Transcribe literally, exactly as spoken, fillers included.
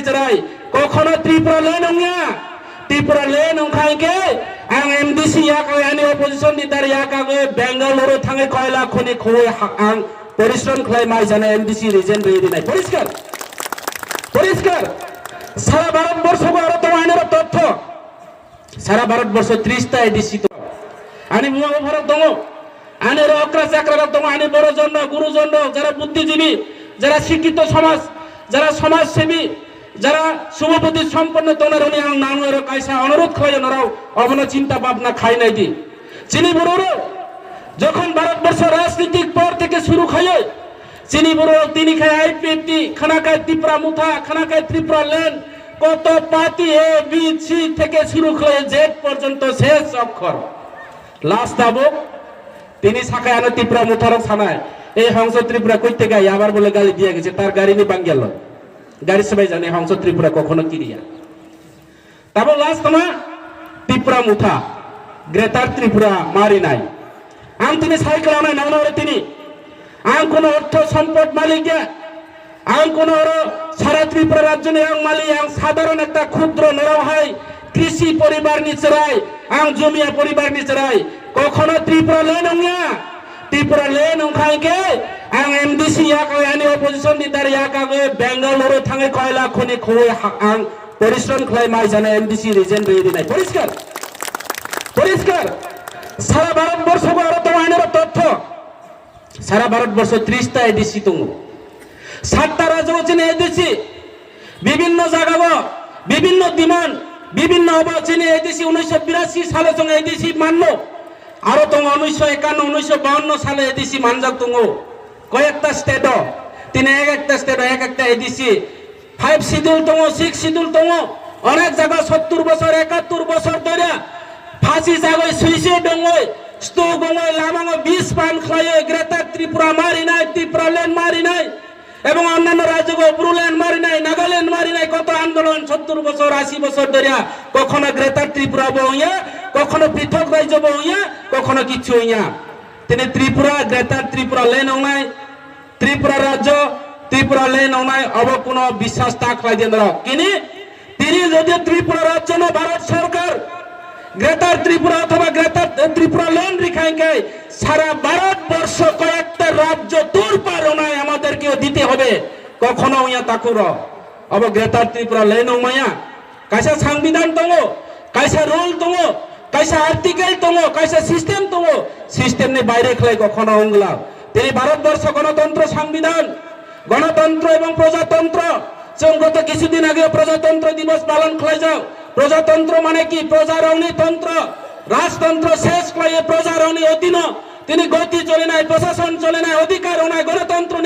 Chwrai, kokhono Tripura land wngya. Tripura land wngkha hinkhe ang M D C yakagwi ani opposition leader yakagwi Bengaluru thangwi koila khuni khowui ha-, ang porishrom khlai mai jana M D C resign rwi rinai. Poriskar. Poriskar. Sara Bharat borsogo aro tongo ani oro totho. Sara Bharat borsho tris ta A D C tongo. Ani buma bupharok tongo. Ani oro okra chakra rok tongo, ani boro jon rok, guru jon rok, jara buddhijibi, jara sikkito somaj, jara somaj sebi, jara subhubudhi somponno tongnai rokni ang nang oro kaisa onurodh khlaio norok obono chinta bhabna khai nai di. Chini borok rok jokhon Bharat borsho rajnitik por theke shuru khaio, chini borok rok tini khai I P F T, khana khai Tipra Motha, khana khai Tripura land, koto party A, B, C theke shuru khlai Z porjonto shesh okkhor. Last tabuk tini sakai ano Tipra Motha rok sanai, "Ei Hongso Tripura koi theke abar bole gali diya geche tar gari ni bangya lo." Gari sebai jani Hongso Tripura kokhono kiriya. Tabo last ma Tipra Motha, Greater Tripura marinai. Ang tini sai klanai nangno ore tini. Ang kono ortho sompot malik ya. Ang kono oro sara Tripura rajyoni ang malik, ang sadharon ekta khudro norok hai krishi poribar ni chwrai, ang jumia poribar ni chwrai. Kokhono Tripura land wngya. Tripura land wngkha hinkhe ang M D C yakagwi ani opposition leader yakagwi Bengaluru thangwi koila khuni khowui ha-, ang porishrom khlai mai jana M D C resign rwi rinai. Poriskar. Poriskar. Sara Bharat borsogo aro tongo ani oro totho. Sara Bharat borsho tris ta A D C tongo. Satta rajyo chini A D C, bibhinno jagao, bibhinno demand, bibhinno obo chini A D C unisho birasi salo chwng A D C manno. Aro tongo unisho ekanno, unisho bawanno salo A D C manjak tongo. Koyekta state o, tini ek ekta state o ek ekta A D C Five schedule tongo, six schedule tongo, onek jaga sottur bosor, ekattur bosor dhori phasi jagoi, suicide wngoi, stroke wngoi, lamango bis pan khlaioi, Greater Tripura marinai, Tripura land marinai, ebong onnanno rajyogo Bru land marinai, Nagaland marinai, koto andolon sottur bosor, asi bosor dhori kokhono Greater Tripura bo wngya, kokhono prithok rajyo bo wngya, kokhono kichu wngya. Tini Tripura, Greater Tripura land wngnai, Tripura rajyo, Tripura land wngnai, obo kuno biswas ta khlai di norok. Kini, tini jodi Tripura rajyo no Bharat Sarkar Greater Tripura othoba Greater Tripura land rikha hinkhe sara Bharat borsho koyekta rajyo tur par wngnai, amaderkeo dite hobe. Kokhono wngya takhuk rok. Obo Greater Tripura land wngmaya. Kaisa sangbidan tongo, kaisa rule tongo, kaisa article tongo, kaisa system tongo, system ni baire khlai kokhono wngla. Tini Bharat borsho gonotontro sangbidan, gonotontro ebong projatontro, chwng goto kisu din age projatontro divos palon khlaijak. Projatontro mane ki? Projarokni tontro, rajtontro ses khlaiwi projarokni odhino tini goti cholinai, prosason cholinai, odhikar wngnai, gonotontro ni